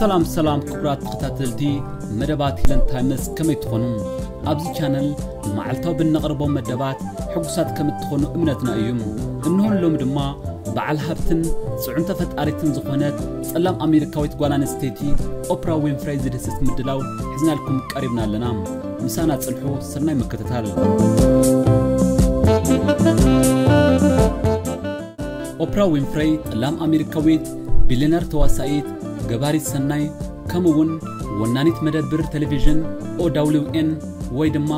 ሰላም ሰላም ክቡራት ተኸታተልቲ መደባት ሂለን ታይምስ፣ ከመይ ትኾኑ? ኣብዚ ቻነል መዓልታዊ ብነቕርቦም መደባት ሕጉሳት ከም እትኾኑ እምነትና እዩ። እንሆን ሎም ድማ በዓል ሃብትን ጽዕንቶ ፈጣሪትን ዝኾነት ጸላም ኣሜሪካዊት ጓል ኣንስተይቲ ኦፕራ ዊንፍረይ ዝድህስስ ምድላው ሒዝናልኩም ቀሪብና ኣለና። ምሳና ጽንሑ። ሰናይ ምክትታል። ኦፕራ ዊንፍረይ ጸላም ኣሜሪካዊት ቢልዮነር፣ ተዋሳኢት፣ ገባሪት ሰናይ፣ ከምኡ እውን ወናኒት መደብር ቴሌቪዥን ኦ ደብሊው ኤን ወይ ድማ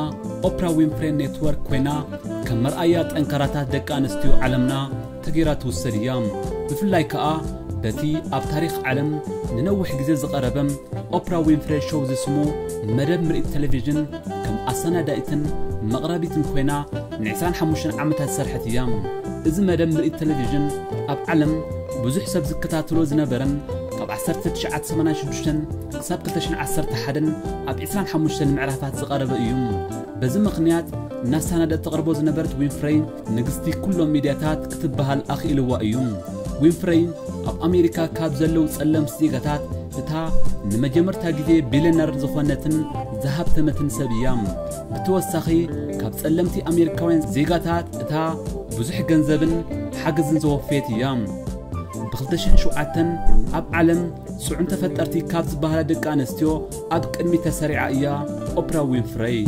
ኦፕራ ዊንፍሬ ኔትወርክ ኮይና፣ ከም መርኣያ ጠንካራታት ደቂ ኣንስትዮ ዓለምና ተገይራ ትውሰድ እያ። ብፍላይ ከኣ በቲ ኣብ ታሪኽ ዓለም ንነዊሕ ግዜ ዝቐረበ ኦፕራ ዊንፍሬ ሾው ዝስሙ መደብ ምርኢት ቴሌቪዥን ከም ኣሰናዳኢትን መቕረቢትን ኮይና ን ዕስራን ሓሙሽተን ዓመታት ዝሰርሐት እያ። እዚ መደብ ምርኢት ቴሌቪዥን ኣብ ዓለም ብዙሕ ሰብ ዝከታተሎ ዝነበረን ካብ ዓሰርተ ትሽዓተ ሰማንያን ሽዱሽተን ክሳብ ክልተ ሽሕን ዓሰርተ ሓደን ኣብ ዕስራን ሓሙሽተን ምዕራፋት ዝቐረበ እዩ። በዚ ምኽንያት እናሰናደት ተቕርቦ ዝነበረት ዊንፍረይ ንግስቲ ኩሎም ሚድያታት ክትበሃል ኣኽኢልዋ እዩ። ዊንፍረይ ኣብ ኣሜሪካ ካብ ዘለዉ ጸለምቲ ዜጋታት እታ ንመጀመርታ ግዜ ቢልዮነር ዝኾነትን ዝሃብተመትን ሰብ እያ። ብተወሳኺ ካብ ጸለምቲ ኣሜሪካውያን ዜጋታት እታ ብዙሕ ገንዘብን ሓገዝን ዘወፈየት እያ። ብ ክልተ ሽሕን ሸውዓተን ኣብ ዓለም ጽዕንቶ ፈጠርቲ ካብ ዝበሃላ ደቂ ኣንስትዮ ኣብ ቅድሚት ተሰሪዓ እያ ኦፕራ ዊንፍረይ።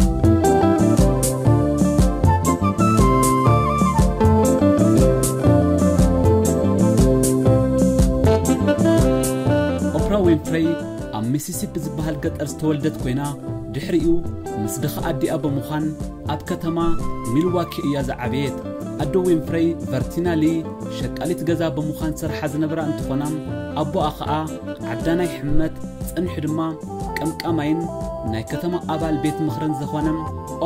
ኦፕራ ዊንፍረይ ኣብ ሚሲሲፒ ዝበሃል ገጠር ዝተወልደት ኮይና፣ ድሕሪኡ ምስ ድኻ ኣዲኣ ብምዃን ኣብ ከተማ ሚልዋኪ እያ ዝዓበየት። ኣዶ ዊንፍረይ ቨርቲናሊ ሸቃሊት ገዛ ብምዃን ዝሰርሓ ዝነበራ እንትኾና፣ ኣቦኣ ኸኣ ዓዳናይ ሕመት ጸኒሑ ድማ ቀምቃማይን ናይ ከተማ ኣባል ቤት ምኽርን ዝኾነ።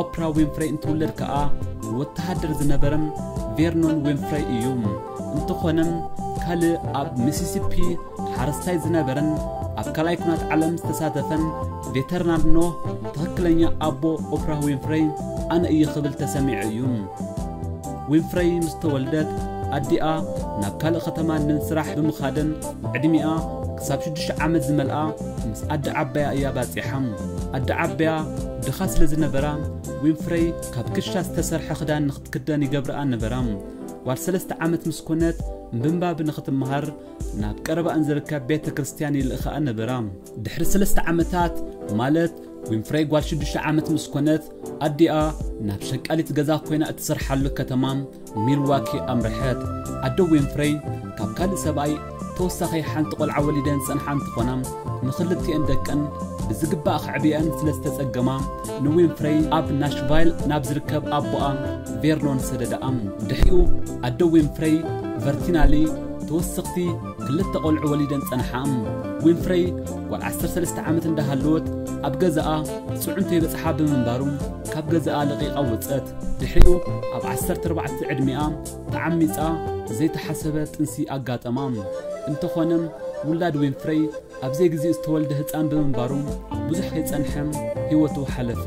ኦፕራ ዊንፍረይ እንትውለድ ከኣ ወተሃደር ዝነበረ ቬርኖን ዊንፍረይ እዩ። እንተኾነ ካልእ ኣብ ሚሲሲፒ ሓረስታይ ዝነበረን ኣብ ካልኣይ ኩናት ዓለም ዝተሳተፈን ቬተራን ኖህ ትኽክለኛ ኣቦ ኦፕራ ዊንፍረይ ኣነ እየ ክብል ተሰሚዑ እዩ። ዊንፍረይ ምስ ተወልደት ኣዲኣ ናብ ካልእ ከተማ ንስራሕ ብምኻደን ዕድሚኣ ክሳብ ሽዱሽተ ዓመት ዝመልኣ ምስ ኣደ ዓባያ እያ ባጺሓ። ኣደ ዓባያ ድኻ ስለ ዝነበራ ዊንፍረይ ካብ ክሻ ዝተሰርሐ ክዳን ንኽትክደን ይገብርኣ ነበራ። ጓል ሰለስተ ዓመት ምስ ኮነት ምንባብ ንኽትመሃር ናብ ቀረባኣን ዝርከብ ቤተ ክርስቲያን ይልእኽኣ ነበራ። ድሕሪ ሰለስተ ዓመታት ማለት ዊንፍረይ ጓል ሽዱሽተ ዓመት ምስ ኮነት ኣዲኣ ናብ ሸቃሊት ገዛ ኮይና እትሰርሓሉ ከተማ ሚልዋኪ ኣምርሐት። ኣደ ዊንፍረይ ካብ ካልእ ሰብኣይ ተወሳኺ ሓንቲ ቆልዓ ወሊደን ዝጸንሓ እንትኾና፣ ንኽልቲኤን ደቀን ብዝግባእ ከዕብየን ስለ ዝተጸገማ ንዊንፍረይ ኣብ ናሽቫይል ናብ ዝርከብ ኣቦኣ ቬርኖን ሰደዳኣ። ድሕሪኡ ኣደ ዊንፍረይ ቨርቲናሊ ተወሰኽቲ ክልተ ቆልዑ ወሊደን ጸንሓ። ዊንፍረይ ጓል ዓሰርተ ሰለስተ ዓመት እንዳሃለወት ኣብ ገዛኣ ጽዕንቶ ይበጽሓ ብምንባሩ ካብ ገዛኣ ለቒቓ ወጸት። ድሕሪኡ ኣብ ዓሰርተ ኣርባዕተ ዕድሚኣ ተዓሚጻ ዘይተሓሰበ ጥንሲ ኣጋጠማ። እንተኾነ ውላድ ዊንፍረይ ኣብ ዘይግዜኡ ዝተወልደ ህጻን ብምንባሩ ብዙሕ ከይጸንሐ ህይወቱ ሓለፈ።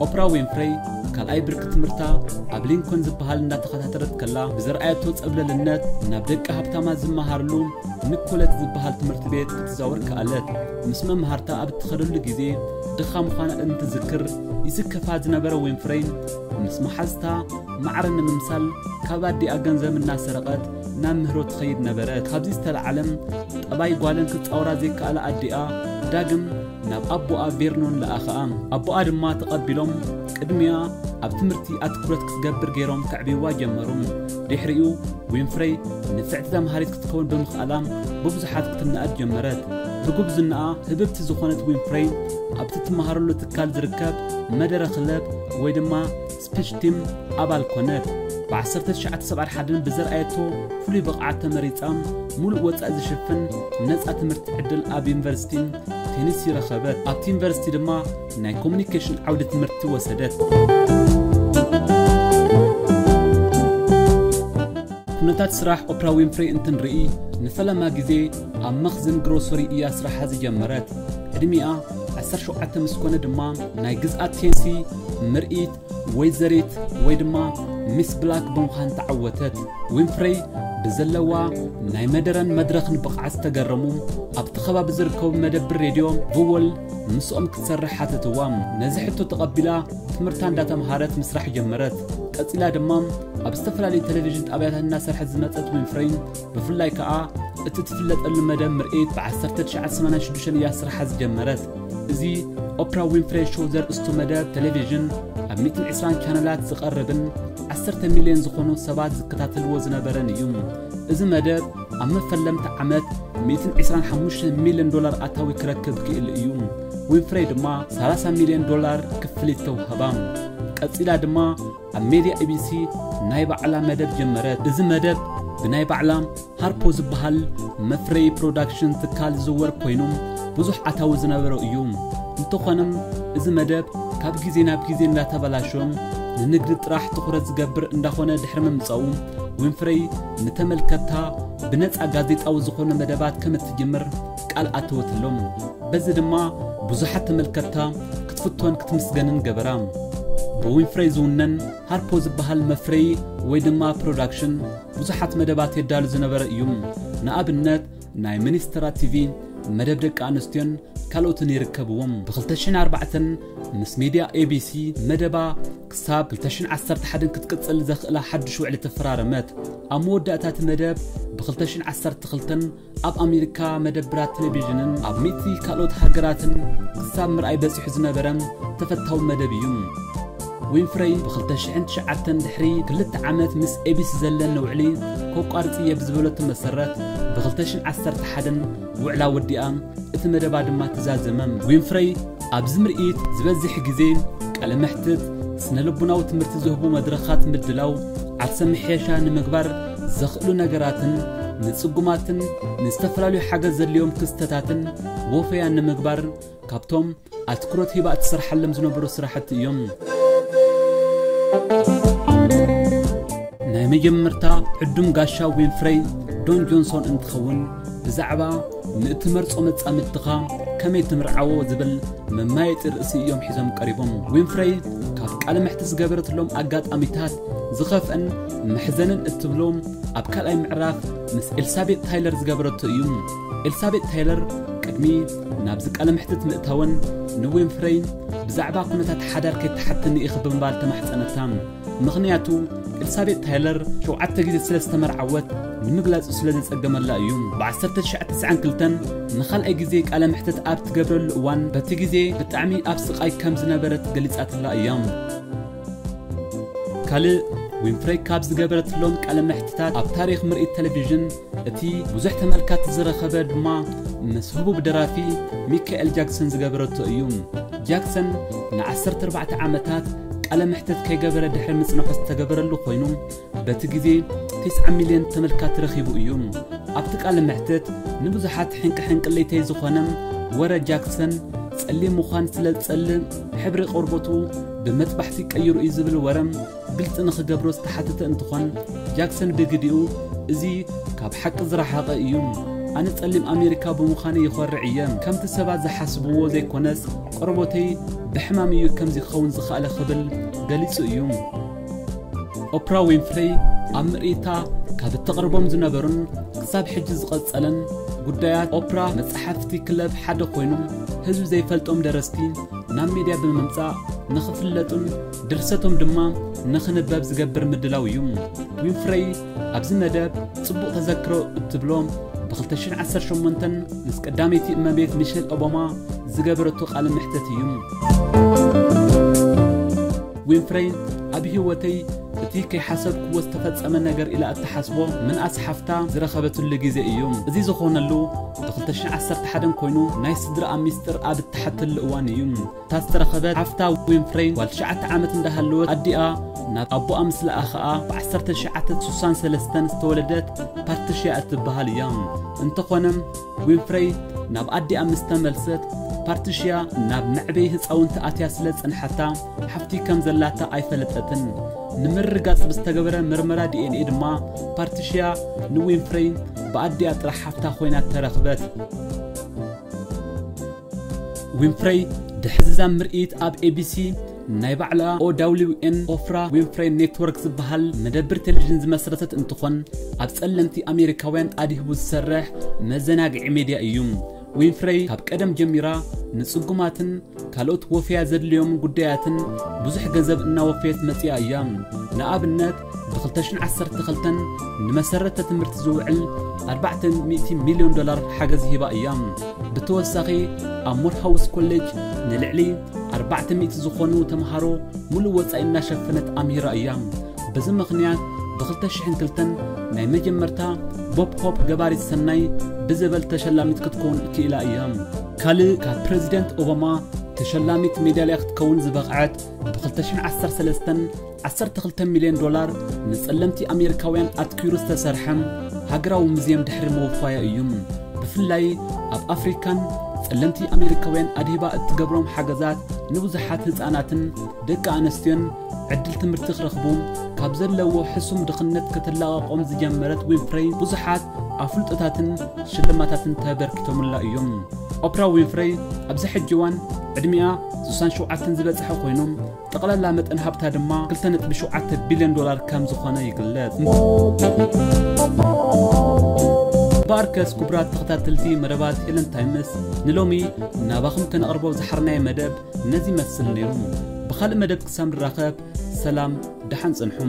ኦፕራ ዊንፍረይ ካልኣይ ብርኪ ትምህርታ ኣብ ሊንኮን ዝበሃል እንዳተኸታተለት ከላ ብዘርኣየቶ ጸብለልነት ናብ ደቂ ሃብታማት ዝመሃርሉ ኒኮለት ዝበሃል ትምህርቲ ቤት ክትዛወር ከኣለት። ምስ መምሃርታ ኣብ እትኸደሉ ግዜ ድኻ ምዃና እንትዝክር ይስከፋ ዝነበረ ዊንፍረይ ምስ መሓዝታ ማዕረ ንምምሳል ካብ ኣዲኣ ገንዘብ እናሰረቐት ናብ ምህሮ ትኸይድ ነበረት። ካብዚ ዝተለዓለ ጠባይ ጓለን ክጻወራ ዘይከኣላ ኣዲኣ ዳግም ናብ ኣቦኣ ቬርኖን ለኣኸኣ። ኣቦኣ ድማ ተቐቢሎም ቅድሚያ ኣብ ትምህርቲ ኣትኩረት ክትገብር ገይሮም ከዕብይዋ ጀመሩ። ድሕሪኡ ዊንፍረይ ንፍዕቲ ተምሃሪት ክትከውን ብምኽኣላ ብብዙሓት ክትነኣድ ጀመረት። ብጉብዝናኣ ህብብቲ ዝኾነት ዊንፍረይ ኣብቲ ትመሃረሉ ትካል ዝርከብ መደረ ክለብ ወይ ድማ ስፒች ቲም ኣባል ኮነት። ብ ዓሰርተ ትሽዓተ ሰብዓን ሓደን ብዘርኣየቶ ፍሉይ ብቕዓት ተመሪጻ፣ ሙሉእ ወጻኢ ዝሽፍን ነጻ ትምህርቲ ዕድል ኣብ ዩኒቨርሲቲ ቴኒሲ ረኸበት። ኣብቲ ዩኒቨርሲቲ ድማ ናይ ኮሙኒኬሽን ዓውዲ ትምህርቲ ወሰደት። ኩነታት ስራሕ ኦፕራ ዊንፍሬ እንትንርኢ፣ ንፈለማ ግዜ ኣብ መኽዝን ግሮሰሪ እያ ስራሓ ዝጀመረት። ዕድሚኣ ዓሰርተ ሸውዓተ ምስ ኮነ ድማ ናይ ግዝኣት ቴኒሲ ምርኢት ወይዘሪት ወይ ድማ ሚስ ብላክ ብምዃን ተዓወተት። ዊንፍሬይ ብዘለዋ ናይ መደረን መድረኽን ብቕዓት ዝተገረሙ ኣብቲ ከባቢ ዝርከቡ መደብር ሬድዮ ቡወል ምስኦም ክትሰርሕ ሓተትዋ። ነዚ ሕቶ ተቐቢላ ትምህርታ እንዳተምሃረት ምስራሕ ጀመረት። ቀጺላ ድማ ኣብ ዝተፈላለዩ ቴሌቪዥን ጣብያታት እናሰርሐት ዝመጸት ዊንፍሬይ፣ ብፍላይ ከኣ እቲ ትፍለጠሉ መደብ ምርኢት ብ1986 እያ ስራሓ ዝጀመረት። እዚ ኦፕራ ዊንፍሬ ሾው ዘርእስቱ መደብ ቴሌቪዥን ኣብ ሚእትን ዕስራን ቻነላት ዝቐርብን ዓሰርተ ሚልዮን ዝኾኑ ሰባት ዝከታተልዎ ዝነበረን እዩ። እዚ መደብ ኣብ መፈለምቲ ዓመት ሚእትን ዕስራን ሓሙሽተ ሚልዮን ዶላር ኣታዊ ክረክብ ክኢሉ እዩ። ዊንፍሬይ ድማ ሰላሳ ሚልዮን ዶላር ክፍሊት ተዋህባ። ቀጺላ ድማ ኣብ ሜድያ ኤቢሲ ናይ ባዕላ መደብ ጀመረት። እዚ መደብ ብናይ ባዕላ ሃርፖ ዝበሃል መፍረዪ ፕሮዳክሽን ትካል ዝዝወር ኮይኑ፣ ብዙሕ ኣታዊ ዝነበሮ እዩ። እንተኾነ፣ እዚ መደብ ካብ ግዜ ናብ ግዜ እንዳተበላሸ፣ ንንግዲ ጥራሕ ትኹረት ዝገብር እንዳኾነ ድሕሪ ምምጻኡ፣ ዊንፍሬይ ንተመልከትታ ብነጻ ጋዜጣዊ ዝኾነ መደባት ከም እትጅምር ቃል ኣተወትሎም። በዚ ድማ ብዙሓት ተመልከትታ ክትፍቶን ክትምስገንን ገበራ። ብዊንፍሬይ ዝውነን ሃርፖ ዝበሃል መፍረዪ ወይ ድማ ፕሮዳክሽን ብዙሓት መደባት የዳሉ ዝነበረ እዩ። ንኣብነት፣ ናይ ሚኒስትራ ቲቪ፣ መደብ ደቂ ኣንስትዮን ካልኦትን ይርከብዎም። ብ2004 ምስ ሜድያ ኤቢሲ መደባ ክሳብ 2011 ክትቅጽል ዘኽእላ ሓድሽ ውዕሊ ተፈራረመት። ኣብ መወዳእታ እቲ መደብ ብ2012 ኣብ ኣሜሪካ መደብራት ቴሌቪዥንን ኣብ ሚእቲ ካልኦት ሃገራትን ክሳብ ምርኣይ በጺሑ ዝነበረ ተፈታዊ መደብ እዩ። ዊንፍሬይ ብ2009 ድሕሪ ክልተ ዓመት ምስ ኤቢሲ ዘለኒ ውዕሊ ከቋርጽ እየ ብዝበለቶ መሰረት፣ ብ2011 ውዕላ ወዲኣ፣ እቲ መደባ ድማ ተዛዘመ። ዊንፍሬይ ኣብዚ ምርኢት ዝበዝሕ ግዜ ቃለ መሕትት፣ ስነ ልቡናዊ ትምህርቲ ዝህቡ መድረኻት ምድላው፣ ዓርሰ ምሕየሻ ንምግባር ዘኽእሉ ነገራትን ንጽጉማትን ንዝተፈላለዩ ሓገዝ ዘድልዮም ክስተታትን ወፈያ ንምግባር ካብቶም ኣትኩሮት ሂባ እትሰርሓሎም ዝነበሩ ስራሕቲ እዮም። ናይ መጀመርታ ዕዱም ጋሻ ዊንፍሬይ ዶን ጆንሶን እንትኸውን፣ ብዛዕባ ንእትመርጾ መጻምድትኻ ከመይ ትምርዓዎ ዝብል መማየጢ ርእሲ እዮም ሒዞም ቀሪቦም። ዊንፍሬይ ካብ ቃለ መሕትት ዝገበረትሎም ኣጋጣሚታት ዝኸፍአን መሕዘንን እትብሎም ኣብ ካልኣይ ምዕራፍ ምስ ኤልሳቤጥ ታይለር ዝገበረቶ እዩ። ኤልሳቤጥ ታይለር ቅድሚ ናብዚ ቃለ መሕትት ምእታወን ንዊንፍሬይ ብዛዕባ ኩነታት ሓዳር ከይተሓትኒ ኢኺ ብምባል ተማሕጸነታ። ምኽንያቱ ኤልሳቤጥ ታይለር ሸውዓተ ግዜ ስለ ዝተመርዓወት ንምግላጹ ስለ ዘጸገመላ እዩ። ብ1992 ንኻልኣይ ግዜ ቃለ መሕትት ኣብ ትገብረሉ እዋን በቲ ግዜ ብጣዕሚ ኣብ ስቓይ ከም ዝነበረት ገሊጻትላ እያ። ካልእ ዊንፍሬይ ካብ ዝገበረትሎም ቃለ መሕትታት ኣብ ታሪኽ ምርኢት ቴሌቪዥን እቲ ብዙሕ ተመልካቲ ዝረኸበ ድማ ምስ ህቡብ ደራፊ ሚካኤል ጃክሰን ዝገበረቶ እዩ። ጃክሰን ን14 ዓመታት ቃለ መሕትት ከይገበረ ድሕሪ ምጽንሑ ዝተገበረሉ ኮይኑ፣ በቲ ግዜ 9 ሚልዮን ተመልካቲ ረኺቡ እዩ። ኣብቲ ቃለ መሕትት ንብዙሓት ሕንቂ ሕንቅሊተይ ዝኾነ ወረ ጃክሰን ጸሊም ምዃን ስለ ዝጸልእ ሕብሪ ቆርበቱ ብመጥባሕቲ ቀይሩ እዩ ዝብል ወረ ግልጺ ንኽገብሮ ዝተሓተተ እንትኾን፣ ጃክሰን ብግዲኡ እዚ ካብ ሓቂ ዝረሓቐ እዩ። ኣነ ጸሊም ኣሜሪካ ብምዃነይ ይኾርዕ እየ። ከምቲ ሰባት ዝሓስብዎ ዘይኮነስ ቆርበተይ ብሕማም እዩ ከምዚ ክኸውን ዝኸኣለ ክብል ገሊጹ እዩ። ኦፕራ ዊንፍሬይ ኣብ ምርኢታ ካብ እተቕርቦም ዝነበሩን ክሳብ ሕጂ ዝቐጸለን ጉዳያት ኦፕራ መጻሕፍቲ ክለብ ሓደ ኮይኑ ህዝቢ ዘይፈልጦም ደረስቲ ናብ ሜድያ ብምምጻእ ንኽፍለጡን ድርሰቶም ድማ ንኽንበብ ዝገብር ምድላው እዩ። ዊንፍሬይ ኣብዚ መደብ ጽቡቕ ተዘክሮ እትብሎ ብ2018 ምስ ቀዳመይቲ እመቤት ሚሸል ኦባማ ዝገበረቶ ቃለ መሕተት እዩ። ዊንፍሬይ ኣብ ህይወተይ እቲ ከይሓሰብክዎ ዝተፈጸመ ነገር ኢላ እትሓስቦ ምንኣስ ሓፍታ ዝረኸበትሉ ግዜ እዩ። እዚ ዝኾነሉ ብ2011 ኮይኑ ናይ ስድራኣ ሚስጥር ኣብ እትሓተሉ እዋን እዩ። እታ ዝተረኸበት ሓፍታ ዊንፍሬይ ጓል ትሽዓተ ዓመት እንዳሃለወት ኣዲኣ ናብ ኣቦኣ ምስ ለኣኸኣ ብ1963 ዝተወለደት ፓትሪሽያ እትበሃል እያ። እንተኾነ ዊንፍሬይ ናብ ኣዲኣ ምስ ተመልሰት ፓትሪሽያ ናብ መዕበዪ ህፃውንቲ ኣትያ ስለ ዝጸንሓታ ሓፍቲ ከም ዘላታ ኣይፈለጠትን። ንምርግጋጽ ብዝተገበረ መርመራ ዲኤንኤ ድማ ፓትሪሽያ ንዊንፍሬይ ብኣዲኣ ጥራሕ ሓፍታ ኮይና ተረኽበት። ዊንፍሬይ ድሕዚ እዛ ምርኢት ኣብ ኤቢሲ ናይ ባዕላ ኦዳብሊውኤን ኦፍራ ዊንፍሬይ ኔትወርክ ዝበሃል መደብር ቴሌቪዥን ዝመስረተት እንትኾን፣ ኣብ ጸለምቲ ኣሜሪካውያን ኣድሂቡ ዝሰርሕ መዘናግዒ ሜድያ እዩ። ዊንፍረይ ካብ ቀደም ጀሚራ ንጽጉማትን ካልኦት ወፍያ ዘድልዮም ጉዳያትን ብዙሕ ገንዘብ እናወፈየት መጺኣ እያ። ንኣብነት፣ ብ2012 ንመሰረተ ትምህርቲ ዝውዕል 400 ሚልዮን ዶላር ሓገዝ ሂባ እያ። ብተወሳኺ፣ ኣብ ሞርሃውስ ኮሌጅ ንልዕሊ 400 ዝኾኑ ተምሃሮ ሙሉእ ወጻኢ እናሸፈነት ኣምሂራ እያ። በዚ ምኽንያት፣ ብ2002 ናይ መጀመርታ ቦብ ሆፕ ገባሪት ሰናይ ብዝበል ተሸላሚት ክትከውን ክኢላ እያ። ካልእ፣ ካብ ፕረዚደንት ኦባማ ተሸላሚት ሜዳልያ ክትከውን ዝበቕዐት፣ ብ2013 12 ሚልዮን ዶላር ንጸለምቲ ኣሜሪካውያን ኣትኪሩ ዝተሰርሐ ሃገራዊ ሙዚየም ድሕሪ ምውፋያ እዩ። ብፍላይ ኣብ ኣፍሪካን ጸለምቲ ኣሜሪካውያን ኣድሂባ እትገብሮም ሓገዛት፣ ንብዙሓት ህጻናትን ደቂ ኣንስትዮን ዕድል ትምህርቲ ክረኽቡ፣ ካብ ዘለዎ ሕሱም ድኽነት ከተላቐቖም ዝጀመረት ዊንፍረይ፣ ብዙሓት ኣፍልጦታትን ሽልማታትን ተበርኪቶምላ እዮም። ኦፕራ ዊንፍረይ ኣብዚ ሕጂ እዋን ዕድሚኣ 67 ዝበጽሐ ኮይኑ፣ ጠቕላላ መጠን ሃብታ ድማ 2.7 ቢልዮን ዶላር ከም ዝኾነ ይግለጽ። እምበኣርከስ፣ ክቡራት ተኸታተልቲ መደባት ሄለን ታይምስ፣ ንሎሚ ናባኹም ከነቕርቦ ዝሓርናዮ መደብ ነዚ ይመስል ነይሩ። ብኻልእ መደብ ክሳብ ንራኸብ፣ ሰላም፣ ደሓን ጽንሑ።